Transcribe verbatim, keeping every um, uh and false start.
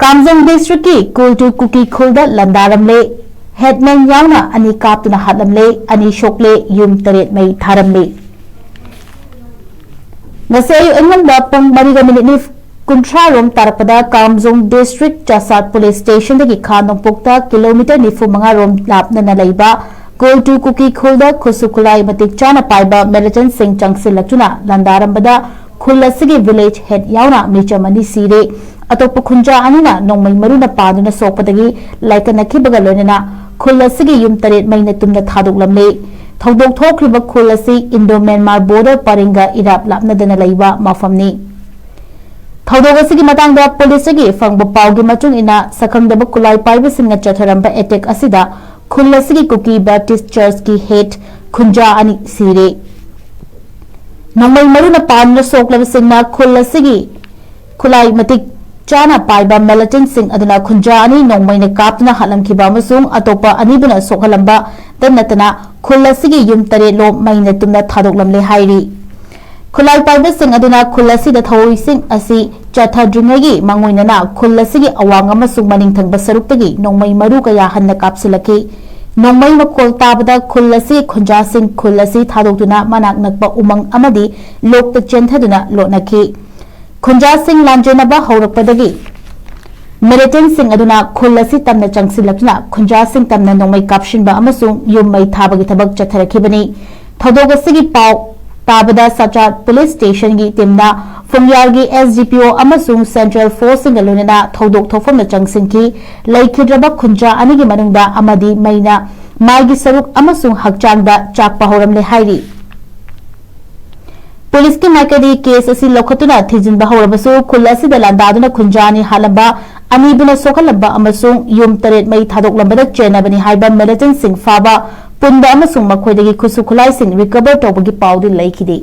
ꯀꯥꯝꯖꯣꯡ ꯗꯤꯁꯇ꯭ꯔꯤꯛꯀꯤ ꯀꯨꯜꯇꯨ ꯀꯨꯀꯤ ꯈꯨꯜꯗ ꯂꯥꯟꯗꯥꯔꯝꯂꯦ꯫ ꯍꯦꯠꯃꯦꯟ ꯌꯥꯎꯅ ꯑꯅꯤ ꯀꯥꯞꯇꯨꯅ ꯍꯥꯠꯂꯝꯂꯦ, ꯑꯅꯤ ꯁꯣꯛꯂꯦ, ꯌꯨꯝ ꯇꯔꯦꯠ ꯃꯩ ꯊꯥꯔꯝꯂꯦ꯫ ꯉꯁꯤ ꯑꯌꯨꯛ ꯑꯉꯟꯕ ꯄꯨꯡ ꯃꯔꯤꯒ ꯃꯤꯅꯤꯠ ꯅꯤꯐꯨ ꯀꯨꯟꯊ꯭ꯔꯥ ꯔꯣꯝ ꯇꯥꯔꯛꯄꯗ ꯀꯥꯝꯖꯣꯡ ꯗꯤꯁꯇ꯭ꯔꯤꯛ ꯆꯥꯁꯥꯠ ꯄꯨꯂꯤꯁ ꯁ꯭ꯇꯦꯁꯟꯗꯒꯤ ꯈꯥ ꯅꯣꯡꯄꯣꯛꯇ ꯀꯤꯂꯣꯃꯤꯇꯔ ꯅꯤꯐꯨ ꯃꯉꯥ ꯔꯣꯝ ꯂꯥꯞꯅꯅ ꯂꯩꯕ ꯀꯣꯜꯇꯨ ꯀꯨꯀꯤ ꯈꯨꯜꯗ ꯈꯨꯠꯁꯨ ꯈꯨꯠꯂꯥꯏ ꯃꯇꯤꯛ ꯆꯥꯅ ꯄꯥꯏꯕ ꯃꯤꯂꯤꯇꯦꯟꯠꯁꯤꯡ ꯆꯪꯁꯤꯜꯂꯛꯇꯨꯅ ꯂꯥꯟꯗꯥꯔꯝꯕꯗ ꯈꯨꯜ ꯑꯁꯤꯒꯤ ꯚꯤꯂꯦꯖ ꯍꯦꯗ ꯌꯥꯎꯅ ꯃꯤꯆꯝ ꯑꯅꯤ ꯁꯤꯔꯦ꯫ ꯑꯇꯣꯞꯄ ꯈꯨꯟꯖꯥ ꯑꯅꯤꯅ ꯅꯣꯡꯃꯩ ꯃꯔꯨꯅ ꯄꯥꯟꯗꯨꯅ ꯁꯣꯛꯄꯗꯒꯤ ꯂꯥꯏꯀꯠꯅꯈꯤꯕꯒ ꯂꯣꯏꯅꯅ ꯈꯨꯜ ꯑꯁꯤꯒꯤ ꯌꯨꯝ ꯇꯔꯦꯠ ꯃꯩꯅ ꯇꯨꯝꯅ ꯊꯥꯗꯣꯛꯂꯝꯂꯦ꯫ ꯊꯧꯗꯣꯛ ꯊꯣꯛꯈ꯭ꯔꯤꯕ ꯈꯨꯜ ꯑꯁꯤ ꯏꯟꯗꯣ ꯃ꯭ꯌꯥꯟꯃꯥꯔ ꯕꯣꯔꯗꯔ ꯄꯔꯤꯡꯒ ꯏꯔꯥꯞ ꯂꯥꯞꯅꯗꯅ ꯂꯩꯕ ꯃꯐꯝꯅꯤ꯫ ꯊꯧꯗꯣꯛ ꯑꯁꯤꯒꯤ ꯃꯇꯥꯡꯗ ꯄꯨꯂꯤꯁꯇꯒꯤ ꯐꯪꯕ ꯄꯥꯎꯒꯤ ꯃꯇꯨꯡ ꯏꯟꯅ, ꯁꯛꯈꯪꯗꯕ ꯈꯨꯠꯂꯥꯏ ꯄꯥꯏꯕꯁꯤꯡꯅ ꯆꯠꯊꯔꯝꯕ ꯑꯦꯇꯦꯛ ꯑꯁꯤꯗ ꯈꯨꯜ ꯑꯁꯤꯒꯤ ꯀꯨꯀꯤ ꯕꯦꯞꯇꯤꯁ ꯆꯔꯆꯀꯤ ꯍꯦꯗ ꯈꯨꯟꯖꯥ ꯑꯅꯤ ꯁꯤꯔꯦ꯫ ꯅꯣꯡꯃꯩ ꯃꯔꯨꯅ ꯄꯥꯟꯗꯨꯅ ꯁꯣꯛꯂꯕꯁꯤꯡꯅ ꯈꯨꯜ ꯑꯁꯤꯒꯤ ꯈꯨꯠꯂꯥꯏ ꯃꯇꯤꯛ ꯆꯥꯅ ꯄꯥꯏꯕ ꯃꯤꯂꯤꯇꯦꯟꯠꯁꯤꯡ ꯑꯗꯨꯅ ꯈꯨꯟꯖꯥ ꯑꯅꯤ ꯅꯣꯡꯃꯩꯅ ꯀꯥꯞꯇꯨꯅ ꯍꯥꯠꯂꯝꯈꯤꯕ ꯑꯃꯁꯨꯡ ꯑꯇꯣꯞꯄ ꯑꯅꯤꯕꯨꯅ ꯁꯣꯛꯍꯜꯂꯝꯕꯇ ꯅꯠꯇꯅ ꯈꯨꯜ ꯑꯁꯤꯒꯤ ꯌꯨꯝ ꯇꯔꯦꯠ ꯂꯣꯝ ꯃꯩꯅ ꯇꯨꯝꯅ ꯊꯥꯗꯣꯛꯂꯝꯂꯦ ꯍꯥꯏꯔꯤ꯫ ꯈꯨꯠꯂꯥꯏ ꯄꯥꯏꯕꯁꯤꯡ ꯑꯗꯨꯅ ꯈꯨꯜ ꯑꯁꯤꯗ ꯊꯧꯑꯣꯏꯁꯤꯡ ꯑꯁꯤ ꯆꯠꯊꯗ꯭ꯔꯤꯉꯩꯒꯤ ꯃꯥꯡꯑꯣꯏꯅꯅ ꯈꯨꯜ ꯑꯁꯤꯒꯤ ꯑꯋꯥꯡ ꯑꯃꯁꯨꯡ ꯃꯅꯤꯡ ꯊꯪꯕ ꯁꯔꯨꯛꯇꯒꯤ ꯅꯣꯡꯃꯩ ꯃꯔꯨ ꯀꯌꯥ ꯍꯟꯅ ꯀꯥꯞꯁꯤꯜꯂꯛꯈꯤ꯫ ꯅꯣꯡꯃꯩ ꯃꯈꯣꯜ ꯇꯥꯕꯗ ꯈꯨꯜ ꯑꯁꯤ ꯈꯨꯟꯖꯥꯁꯤꯡ ꯈꯨꯜ ꯑꯁꯤ ꯊꯥꯗꯣꯛꯇꯨꯅ ꯃꯅꯥꯛ ꯅꯛꯄ ꯎꯃꯪ ꯑꯃꯗꯤ ꯂꯣꯛꯇ ꯆꯦꯟꯊꯗꯨꯅ ꯂꯣꯠꯅꯈꯤ꯫ ꯈꯨꯟꯖꯥꯁꯤꯡ ꯂꯥꯟꯖꯦꯟꯅꯕ ꯍꯧꯔꯛꯄꯗꯒꯤ ꯃꯤꯂꯤꯇꯦꯟꯠꯁꯤꯡ ꯑꯗꯨꯅ ꯈꯨꯜ ꯑꯁꯤ ꯇꯝꯅ ꯆꯪꯁꯤꯜꯂꯛꯇꯨꯅ ꯈꯨꯟꯖꯥꯁꯤꯡ ꯇꯝꯅ ꯅꯣꯡꯃꯩ ꯀꯥꯞꯁꯤꯟꯕ ꯑꯃꯁꯨꯡ ꯌꯨꯝ ꯃꯩ ꯊꯥꯕꯒꯤ ꯊꯕꯛ ꯆꯠꯊꯔꯛꯈꯤꯕꯅꯤ꯫ ꯊꯧꯗꯣꯛ ꯑꯁꯤꯒꯤ ꯄꯥꯎ ꯇꯥꯕꯗ ꯆꯥꯆꯥꯠ ꯄꯨꯂꯤꯁ ꯁ꯭ꯇꯦꯁꯟꯒꯤ ꯇꯤꯝꯅ ꯐꯨꯡꯌꯥꯔꯒꯤ ꯑꯦꯁ ꯗꯤ ꯄꯤ ꯑꯣ ꯑꯃꯁꯨꯡ ꯁꯦꯟꯇ꯭ꯔꯦꯜ ꯐꯣꯔꯁꯁꯤꯡꯒ ꯂꯣꯏꯅꯅ ꯊꯧꯗꯣꯛ ꯊꯣꯛꯐꯝꯗ ꯆꯪꯁꯤꯟꯈꯤ꯫ ꯂꯩꯈꯤꯗ꯭ꯔꯕ ꯈꯨꯟꯖꯥ ꯑꯅꯤꯒꯤ ꯃꯅꯨꯡꯗ ꯑꯃꯗꯤ ꯃꯩꯅ ꯃꯥꯏꯒꯤ ꯁꯔꯨꯛ ꯑꯃꯁꯨꯡ ꯍꯛꯆꯥꯡꯗ ꯆꯥꯛꯄ ꯍꯧꯔꯝꯂꯦ ꯍꯥꯏꯔꯤ꯫ ꯄꯨꯂꯤꯁꯀꯤ ꯃꯥꯏꯀꯩꯗꯒꯤ ꯀꯦꯁ ꯑꯁꯤ ꯂꯧꯈꯠꯇꯨꯅ ꯊꯤꯖꯤꯟꯕ ꯍꯧꯔꯕꯁꯨ, ꯈꯨꯜ ꯑꯁꯤꯗ ꯂꯥꯟꯗꯥꯗꯨꯅ ꯈꯨꯟꯖꯥ ꯑꯅꯤ ꯍꯥꯠꯂꯝꯕ, ꯑꯅꯤꯕꯨꯅ ꯁꯣꯛꯍꯜꯂꯝꯕ ꯑꯃꯁꯨꯡ ꯌꯨꯝ ꯇꯔꯦꯠ ꯃꯩ ꯊꯥꯗꯣꯛꯂꯝꯕꯗ ꯆꯦꯟꯅꯕꯅꯤ ꯍꯥꯏꯕ ꯃꯤꯂꯤꯇꯦꯟꯠꯁꯤꯡ ꯐꯥꯕ, ꯄꯨꯟꯕ ꯑꯃꯁꯨꯡ ꯃꯈꯣꯏꯗꯒꯤ ꯈꯨꯠꯁꯨ ꯈꯨꯠꯂꯥꯏꯁꯤꯡ ꯔꯤꯀꯚꯔ ꯇꯧꯕꯒꯤ ꯄꯥꯎꯗꯤ ꯂꯩꯈꯤꯗꯦ꯫